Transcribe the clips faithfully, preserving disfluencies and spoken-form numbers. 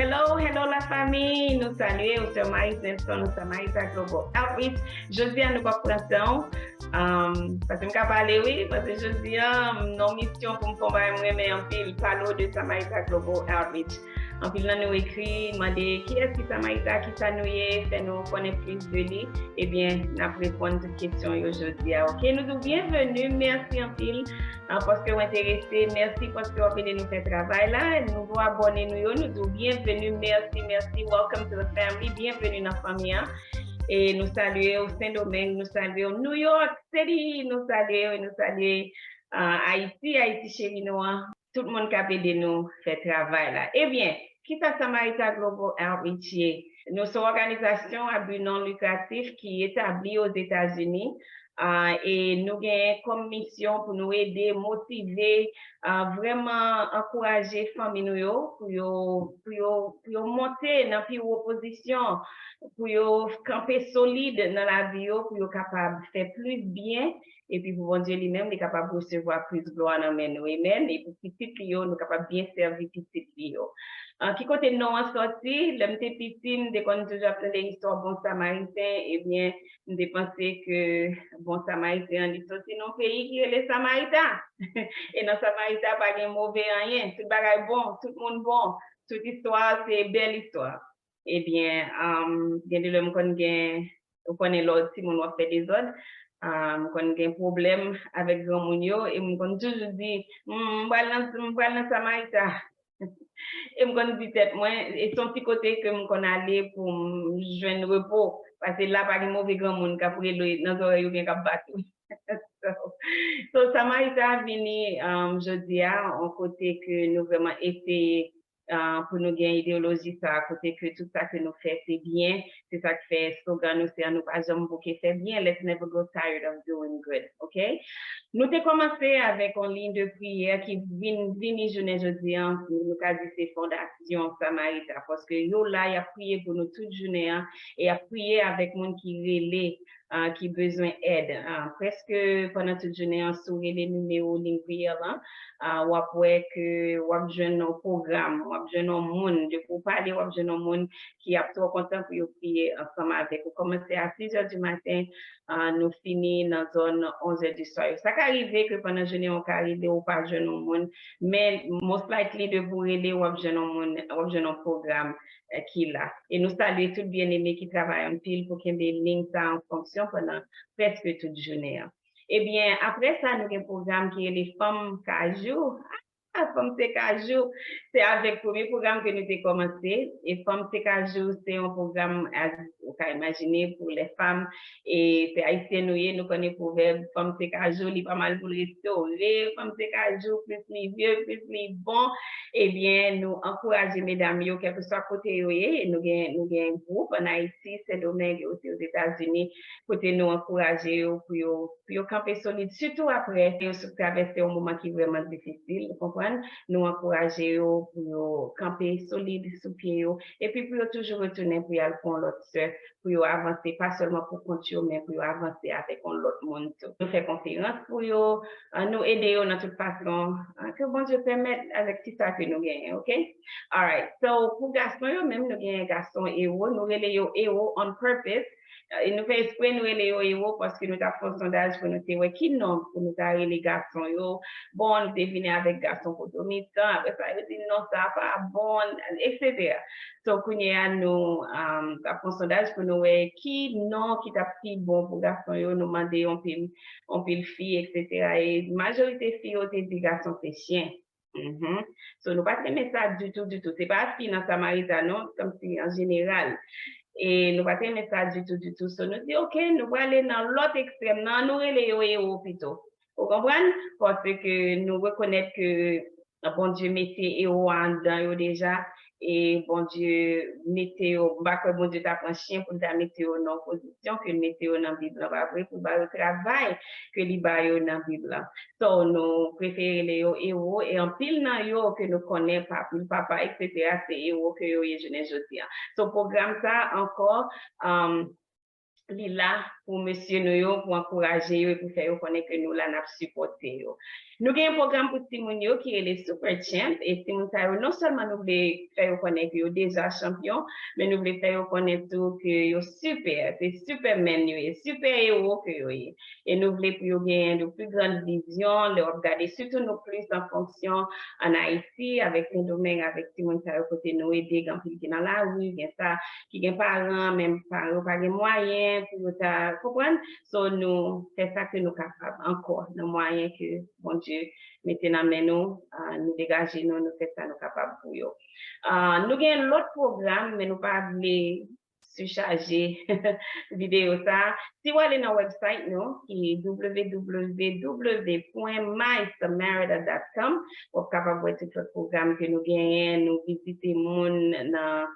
Hello, hello la fami, nou salye ou, sè Marie Nelson, ou Samarita Global Outreach. Jodi a nou p ap pran tan, um, paske m ka pale wi, paske jodi a m nan misyon pou m fè yon bagay m renmen anpil, pale w de Samarita Global Outreach. Anpil nan nou ekri, mande kiyès ki Samarita, kisa nou ye, fè nou konnen plis de li. Ebyen, n ap reponn tout kesyon yo jodi a, oke? Nou di w byenveni, mèsi anpil. Ah, paske w enterese, mèsi paske w ap ede nou fè travay la. Nouvo abòne nou yo, nou di w byenveni, mèsi, mèsi, welcome to the family, byenveni nan fanmi an. E nou salye w Sendomeng, nou salye w New York City, nou salye w, nou salye uh, Ayiti, Ayiti cheri nou an. Tout moun k ap ede nou fè travay la. Ebyen, kisa Samarita Global Outreach ye? Nou se yon òganizasyon a bi non likratif ki etabli Ozetazini. Ah, e nou gen kòm misyon pou nou ede, motive, ah, vrèman ankouraje fanmi nou yo pou yo, pou yo, pou yo monte nan pi wo pozisyon, pou yo kanpe solid nan lavi yo, pou yo kapab fè plis byen, epi pou Bondye li menm, li kapab resevwa plis glwa nan men nou. Amen. E pou pitit li yo, nou kapab byen sèvi pitit li yo. Ah, ki kote non an sòti? Lè m te piti, m te konn toujou ap tande istwa Bon Samariten. Ebyen, m te panse ke Bon Samariten an, li sòti nan peyi ki rele Samarita. E nan Samarita, pa gen move anyen. Tout bagay bon, tout moun bon. Tout istwa, se bèl istwa. Ebyen, um, gen de lè m konn gen, ou konnen lè w timoun w ap fè dezòd, um, m konn gen pwoblèm avèk granmoun yo, e m konn toujou di, "M, m pral nan, m pral nan Samarita." E m konn di tèt mwen, e se yon ti kote ke m konn ale pou m jwenn repo, paske la pa gen move granmoun k ap rele nan zòrèy oubyen k ap bat ou. So, so Samarita vini, um, jodi a, yon kote ke nou vrèman eseye, uh, pou nou gen ideyoloji sa, kote ke tout sa ke nou fè, se byen, se sa k fè slogan nou, se an nou pa janm bouke fè byen, let's never grow tired of doing good, oke? Nou te kòmanse avèk yon liy de priyè ki vin, vini jounen jodi an, nou ka di se fondasyon Samarita, paske yo la, y ap priye pou nou tout jounen an, e y ap priye avèk moun ki rele, ah, ki bezwen èd. Ah, prèske pandan tout jounen an, si w rele nimewo liy priyè lan, ah, w ap wè ke w ap jwenn yon pwogram, w ap jwenn yon moun. Depi w pale, w ap jwenn yon moun ki ap twò kontan pou yo priye ansanm avèk ou. Kòmanse a sis è di maten, ah, nou fini nan zòn onz è di swa yo. Sa ka rive ke pandan jounen an, w ka rele, ou pa jwenn yon moun, men most likely, depi w rele, w ap jwenn yon moun, w ap jwenn yon pwogram, eh, ki la. E nou salye tout byeneme ki travay anpil pou kenbe liy sa an fonksyon pandan prèske tout jounen an. Ebyen, apre sa, nou gen pwogram ki rele Fanm Kajou. Ah, Fanm se Kajou. Se avèk premye pwogram ke nou te kòmanse. E Fanm se Kajou, se yon pwogram, as ou ka imajine, pou lè fanm. E se ayisyen nou ye, nou konnen pwovèb, fanm se kajou, li pa mal pou l restore, fanm se kajou, plis li vye, plis li bon. Ebyen, nou ankouraje medam yo, kèlkeswa kote yo ye, nou gen, nou gen gwoup ann Ayiti, Sendomeng, e osi Ozetazini, kote nou ankouraje yo pou yo, pou yo kanpe solid, sitou apre yo sot travèse yon moman ki vrèman difisil, ou konprann? Nou ankouraje yo pou yo kanpe solid sou pye yo, epi pou yo toujou retounen pou y al pran lòt sè, pou yo avanse, pa sèlman pou kont yo, men pou yo avanse avèk yon lòt moun tou. Nou fè konferans pou yo, ah, nou ede yo nan tout fason, ah, ke Bondye pèmèt avèk ti sa ke nou genyen, oke? Alright, so pou gason yo menm, nou genyen gason ewo, nou rele yo ewo on purpose. E nou fè espre nou rele yo ewo paske nou t ap fè yon sondaj pou nou te wè ki non pou nou ta rele gason yo. Bon, nou te vini avèk gason potomitan, apre sa yo di non, sa pa bon, etsetera. So, kounye a, nou, um, t ap fè yon sondaj pou nou wè ki non ki t ap pi bon pou gason yo. Nou mande yon pil, yon pil fi, etsetera. E majorite fi yo te di gason se chen. Mhm. So, nou pa t renmen sa ditou, ditou. Se pa fi nan Samarita, non, kòmsi an jeneral. E nou pa t renmen sa ditou, ditou. So, nou di, oke, nou prale nan lòt ekstrèm nan, nou rele yo ewo pito. Ou konprann? Paske nou rekonèt ke Bondye mete ewo a anndan yo deja, e Bondye mete yo, m pa kwè Bondye ta pran chen pou l ta mete yo nan yon pozisyon ke l mete yo nan Bib lan, pa vre, pou l ba yo travay ke li ba yo nan Bib lan. So, nou prefere rele yo ewo, e anpil nan yo ke nou konnen, papi, papa, etsetera, se ewo ke yo ye jounen jodi a. So, pwogram sa ankò, um, li la pou mesye nou yo, pou ankouraje yo e pou fè yo konnen ke nou la, n ap sipòte yo. Nou gen yon pwogram pou timoun yo ki rele Super Champ, e timoun sa yo, non sèlman nou vle fè yo konnen ke yo deja chanpyon, men nou vle fè yo konnen tou ke yo sipè, se sipèmèn yo ye, sipè ewo ke yo ye. E nou vle pou yo genyen de pli grann vizyon, lè w ap gade, sitou nou plis an fonksyon ann Ayiti, avèk Sendomeng, avèk timoun sa yo kote nou ede, gen anpil ki nan lari, gen sa ki gen paran, men paran yo pa gen mwayen pou yo ta konprann. So, nou fè sa ke nou kapab ankò, nan mwayen ke Bondye mete nan men nou, ah, nou degaje nou, nou fè sa nou kapab pou yo. Ah, nou gen lòt pwogram, men nou pa vle sichaje videyo sa. Si w ale nan website nou, ki w w w pwen my samaritan dot com, w ap kapab wè tout lòt pwogram ke nou genyen, nou vizite moun nan,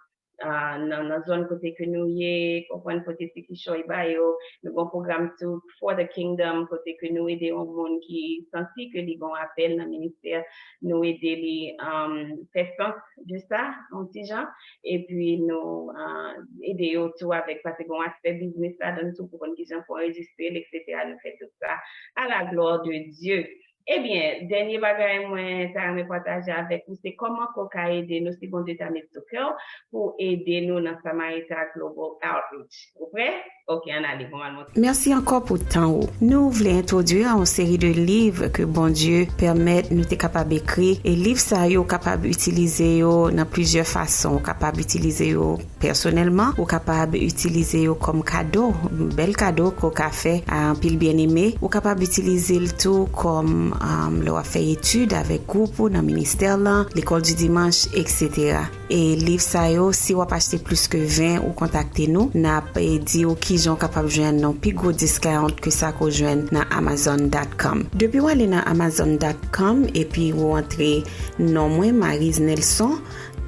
ah, nan, nan zòn kote ke nou ye, konprann kote ti kichòy ba yo. Nou gen yon pwogram tou For the Kingdom, kote ke nou ede yon moun ki santi ke li gen yon apèl nan ministè, nou ede li, um, fè sans de sa, yon ti jan. Epi nou, ah, ede yo tou avèk, paske gen yon aspè biznis ladan l tou, pou konn kijan pou anrejistre l, et cetera. Nou fè tout sa à la gloire de Dieu. Ebyen, dènye bagay mwen ta renmen pataje avèk ou, se kòman ke w ka ede nou, si Bondye ta met sou kè w, pou ede nou nan Samaritan Global Outreach. Ou prè? Ok, ann ale, bon, al montre. Mèsi ankò pou tan ou. Nou vle entwodui yon seri de liv ke Bondye pèmèt nou te kapab ekri, e liv sa yo kapab itilize yo nan plizyè fason. Ou kapab itilize yo pèsonèlman, ou kapab itilize yo kòm kado, bèl kado ke w ka fè a anpil byeneme. Ou kapab itilize l tou kòm, um, lè w ap fè etid avèk gwoup ou nan ministè lan, lekòl di dimanch, et cetera. E liv sa yo, si w ap achte plis ke ven, ou kontakte nou. N ap, eh, di w kijan w kapab jwenn yon pi gwo discount ke sa ke w jwenn nan amazon dot com. Depi w ale nan amazon dot com epi w antre non mwen, Marise Nelson,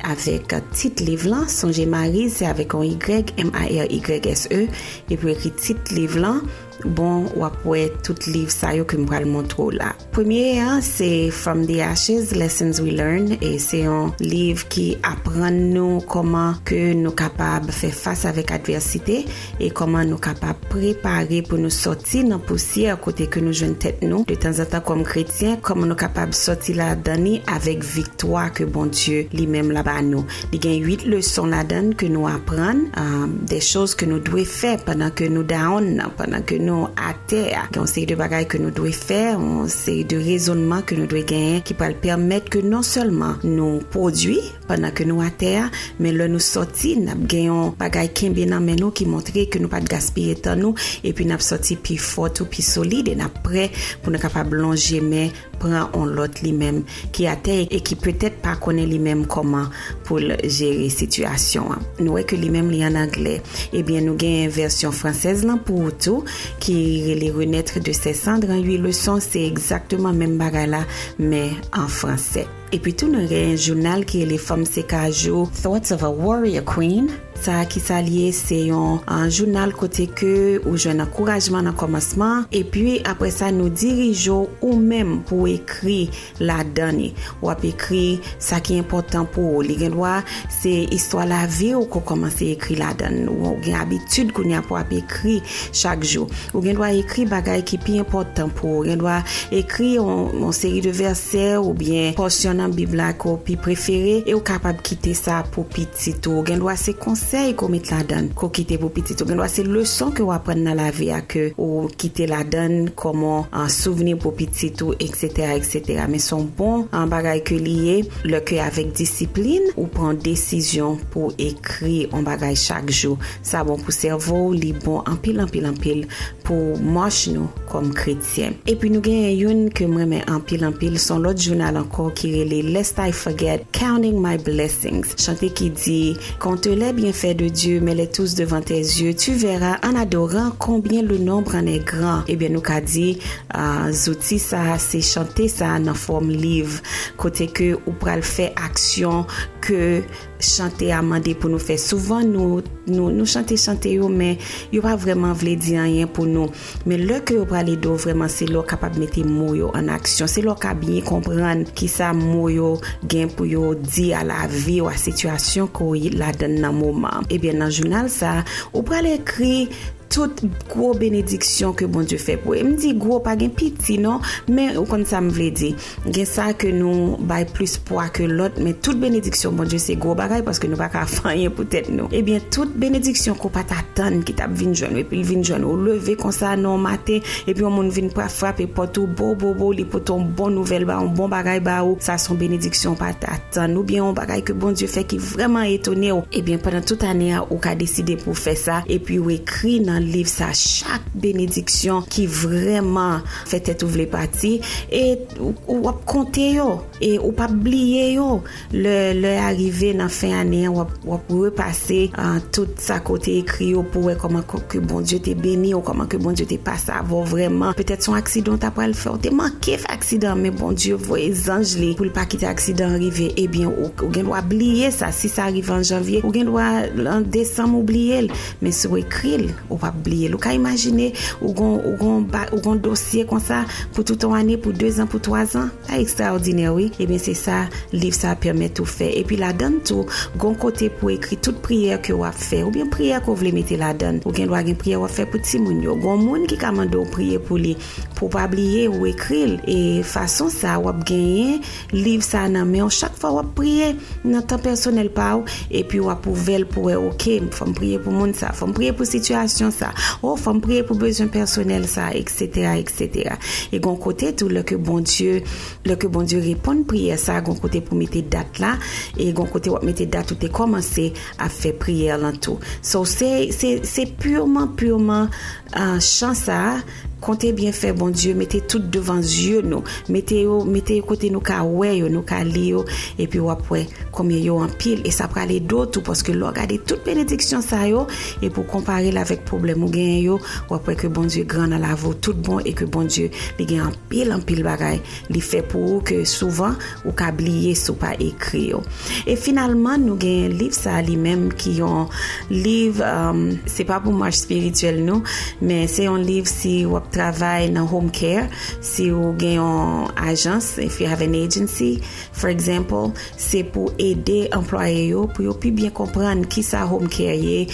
avèk tit liv lan, sonje Marise se avèk yon Y, M A R Y S E, epi w ekri tit liv lan, bon, w ap wè tout liv sa yo ke m pral montre w la. Premye an, se From the Ashes, Lessons We Learn, e se yon liv ki aprann nou kòman ke nou kapab fè fas avèk advèsite e kòman nou kapab prepare pou nou sòti nan pousyè kote ke nou jwenn tèt nou. De tanzantan, kòm kretyen, kòman nou kapab sòti ladan li avèk viktwa ke Bondye li menm l ap ba nou. Li gen uit leson ladan l ke nou aprann, ah, de choz ke nou dwe fè pandan ke nou down nan, pandan ke nou atè a. Gen yon seri de bagay ke nou dwe fè, yon seri de rezònman ke nou dwe genyen ki pral pèmèt ke non sèlman nou pwodui pandan ke nou atè a, men lè nou sòti, n ap gen yon bagay kenbe nan men nou ki montre ke nou pa t gaspiye tan nou, epi n ap sòti pi fò tou, pi solid, e n ap prè pou nou kapab lonje men pran yon lòt li menm ki atè e ki petèt pa konnen li menm kòman pou l jere sitiyasyon an. Nou wè ke li menm li an anglè. Ebyen, nou gen vèsyon fransèz lan pou ou tou, ki rele Renaître de ses cendres en huit leçons. Se egzakteman menm bagay la, men an fransè. Epi tou, nou gen yon jounal ki rele Fanm se kajou, Thoughts of a Warrior Queen. Sa a, kisa l ye? Se yon, ah, jounal kote ke ou jwenn ankourajman nan kòmansman, epi apre sa, nou dirije w ou menm pou w ekri ladan li. W ap ekri sa ki enpòtan pou ou. Li gen dwa se istwa lavi w ke w kòmanse ekri ladan l. Ou gen abitid kounye a pou w ap ekri chak jou. Ou gen dwa ekri bagay ki pi enpòtan pou ou. Ou gen dwa ekri yon, yon seri de vèsè oubyen pòsyon nan Bib la ke w pi prefere, e w kapab kite sa pou pitit ou. Ou gen dwa se konsèy ke w met ladan l ke w kite pou pitit ou. Ou gen dwa se leson ke w aprann nan lavi a ke w kite ladan l kòm yon, ah, souvni pou pitit ou, et cetera, et cetera. Men se yon bon, ah, bagay ke li ye, lè ke avèk disiplin, ou pran desizyon pou ekri yon bagay chak jou. Sa bon pou sèvo w, li bon anpil, anpil, anpil pou mach nou kòm kretyen. Epi nou genyen youn ke m renmen anpil, anpil, se yon lòt jounal ankò ki rele Lest I Forget, Counting My Blessings. Chante ki di, Compte les bienfaits de Dieu, mets-les tous devant tes yeux, tu verras en adorant combien le nombre en est grand. Ebyen, nou ka di, ah, zouti sa a, se chante sa a nan fòm liv, kote ke ou pral fè aksyon ke chante a mande pou nou fè. Souvan, nou, nou, nou chante chante yo, men yo pa vrèman vle di anyen pou nou. Men lè ke yo pral ede w vrèman, se lè w kapab mete mo yo an aksyon. Se lè w ka byen konprann kisa mo yo gen pou yo di a lavi w, a sitiyasyon ke w ladan nan moman an. Ebyen, nan jounal sa a, ou pral ekri tout gwo benediksyon ke Bondye fè pou ou. M di gwo, pa gen piti non, men ou konn sa m vle di. Gen sa ke nou bay plis pwa ke lòt, men tout benediksyon Bondye se gwo bagay paske nou pa ka fè anyen pou tèt nou. Ebyen, tout benediksyon ke w pa t atann ki t ap vin jwenn ou, epi l vin jwenn ou, ou leve konsa nan yon maten, epi yon moun vin pra-, frape pòt ou, bo, bo, bo, li pote yon bon nouvèl ba ou, yon bon bagay ba ou, sa se yon benediksyon w pa t atann, oubyen yon bagay ke Bondye fè ki vrèman etone w. Ebyen, pandan tout ane a, ou ka deside pou w fè sa, epi w ekri nan liv sa chak benediksyon ki vrèman fè tèt ou vle pati, e ou, ou ap konte yo, e ou p ap bliye yo. Lè, lè a rive nan fen ane an, w ap, w ap repase, ah, tout sa ke w te ekri yo pou w wè kòman ke, ke Bondye te beni w, kòman ke Bondye te pase avè w vrèman. Petèt se yon aksidan w ta pral fè, w te manke fè aksidan, men Bondye voye zanj li pou l pa kite aksidan an rive. Ebyen, ou, ou gen dwa bliye sa. Si sa rive an janvye, ou gen dwa an desanm ou bliye l. Men si w ekri l, ou p ap bliye l. Ou ka imajine, ou gon, ou gon ba-, ou gon dosye konsa pou tout yon ane, pou dezan, pou twazan. Sa ekstraòdinè, wi. Ebyen, se sa liv sa a pèmèt ou fè. Epi ladan l tou, gon kote pou ekri tout priyè ke w ap fè, oubyen priyè ke w vle mete ladan l. Ou gen dwa gen priyè w ap fè pou timoun yo. Gon moun ki ka mande w priye pou li, pou w pa bliye, ou ekri l. E fason sa a, w ap genyen liv sa a nan men w chak fwa w ap priye nan tan pèsonèl pa w, epi w ap ouvè l pou wè, oke, fò m priye pou moun sa, fò m priye pou sitiyasyon sa, o, fò m priye pou bezwen pèsonèl sa, etsetera, etsetera. E gon kote tou, lè ke Bondye, lè ke Bondye reponn priyè sa, gon kote pou mete dat la, e gon kote w ap mete dat ou te kòmanse ap fè priyè lan tou. So, se, se, se piman, piman, ah, chan sa a, konte byenfè Bondye, mete tout devan zye nou, mete yo, mete yo kote nou ka wè yo, nou ka li yo, epi w ap wè konbyen yo anpil, e sa pral ede w tou, paske lè w gade tout benediksyon sa yo, epi w konpare l avèk pwoblèm ou genyen yo, w ap wè ke Bondye gran nan lavi w tout bon, e ke Bondye, li gen anpil, anpil bagay li fè pou ou ke souvan ou ka bliye si w pa ekri yo. E finalman, nou gen liv sa a li menm ki yon liv, um, se pa pou mach espirityèl nou, men se yon liv si w ap travay nan home care, si w gen yon ajans, if you have an agency, for example, se pou ede anplwaye yo, pou yo pi byen konprann kisa home care ye,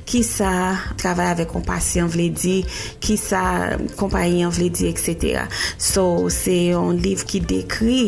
kisa travay avèk yon pasyan vle di, kisa konpayi an vle di, etsetera. So, se yon liv ki dekri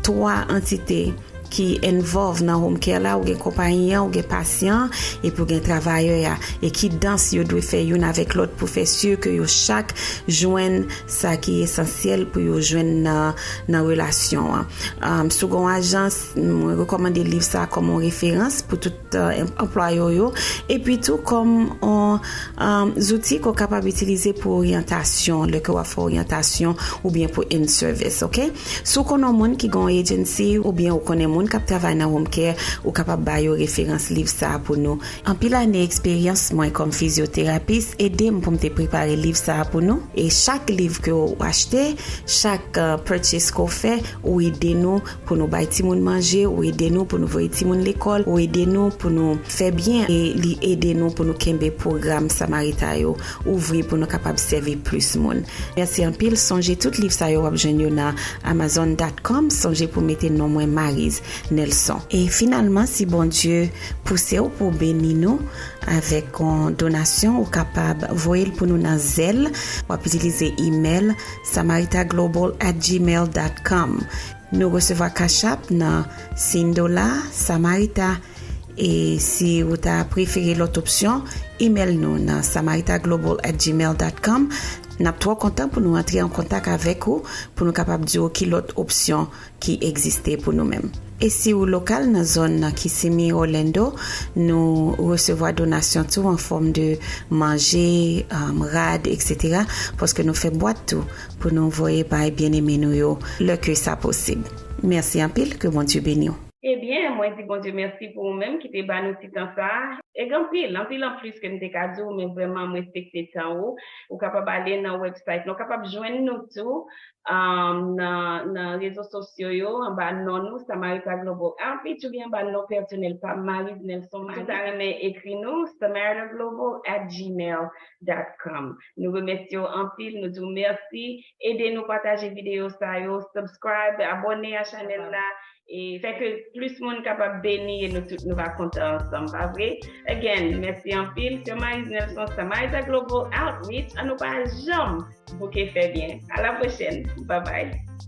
twa antite ki involve nan home care la, ou gen konpayi an, ou gen pasyan, epi ou gen travayè a, e ki dans yo dwe fè youn avèk lòt pou fè si ke yo chak jwenn sa ki esansyèl pou yo jwenn nan, nan relasyon an. Um, si w gen yon ajans, mwen rekòmande liv sa kòm yon referans pou tout, uh, em-, anplwaye yo, epi tou kòm yon, um, zouti ke w kapab itilize pou oryantasyon, lè ke w ap fè oryantasyon oubyen pou in-service, oke? Si w konnen yon moun ki gen yon agency oubyen ou konnen moun k ap travay nan home care, ou kapab ba yo referans liv sa a pou nou. Anpil ane eksperyans mwen kòm fizyoterapis ede m pou m te prepare liv sa a pou nou. E chak liv ke w achte, chak, uh, purchase ke w fè, ou ede nou pou nou bay timoun manje, ou ede nou pou nou voye timoun lekòl, ou ede nou pou nou fè byen, e li ede nou pou nou kenbe pwogram Samarita yo ouvri pou nou kapab sèvi plis moun. Mèsi anpil. Sonje tout liv sa yo w ap jwenn yo nan amazon dot com. Sonje pou mete non mwen Maryse Nelson. E finalman, si Bondye pouse w pou beni nou avèk yon donasyon, ou kapab voye l pou nou nan Zelle. W ap itilize imèl samaritaglobal at gmail dot com. Nou resevwa Cash App nan siy dola Samarita. E si ou ta prefere lòt opsyon, imèl nou nan samaritaglobal at gmail dot com. N ap twò kontan pou nou antre an kontak avèk ou, pou nou kapab di w ki lòt opsyon ki egziste pou nou menm. E si ou lokal nan zòn nan Kissimmee, Orlando, nou resevwa donasyon tou an fòm de manje, um, rad, etsetera, paske nou fè bwat tou pou nou voye bay byeneme nou yo, lè ke sa posib. Mèsi anpil, ke Bondye beni w. Ebyen, mwen di Bondye mèsi pou ou menm ki te ba nou ti tan sa a. E gen anpil, anpil anplis ke m te ka di w, men vrèman, m respekte tan ou. Ou kapab ale nan website nou, ou kapab jwenn nou tou, um, nan, nan rezo sosyo yo, anba non nou, Samarita Global Outreach, oubyen anba non pèsonèl pa m, Maryse Nelson Marie. Si w ta renmen ekri nou, samaritaglobal at gmail dot com. Nou remèsye w anpil, nou di w mèsi. Ede nou pataje videyo sa yo, subscribe, abòne a chanèl la, e fè ke plis moun kapab beni e nou tout nou va kontan ansanm, pa vre? Again, mèsi anpil. Se Maryse Nelson, Samaritans Global Outreach. An nou pa janm bouke fè byen. A la pwochèn. Bye bye.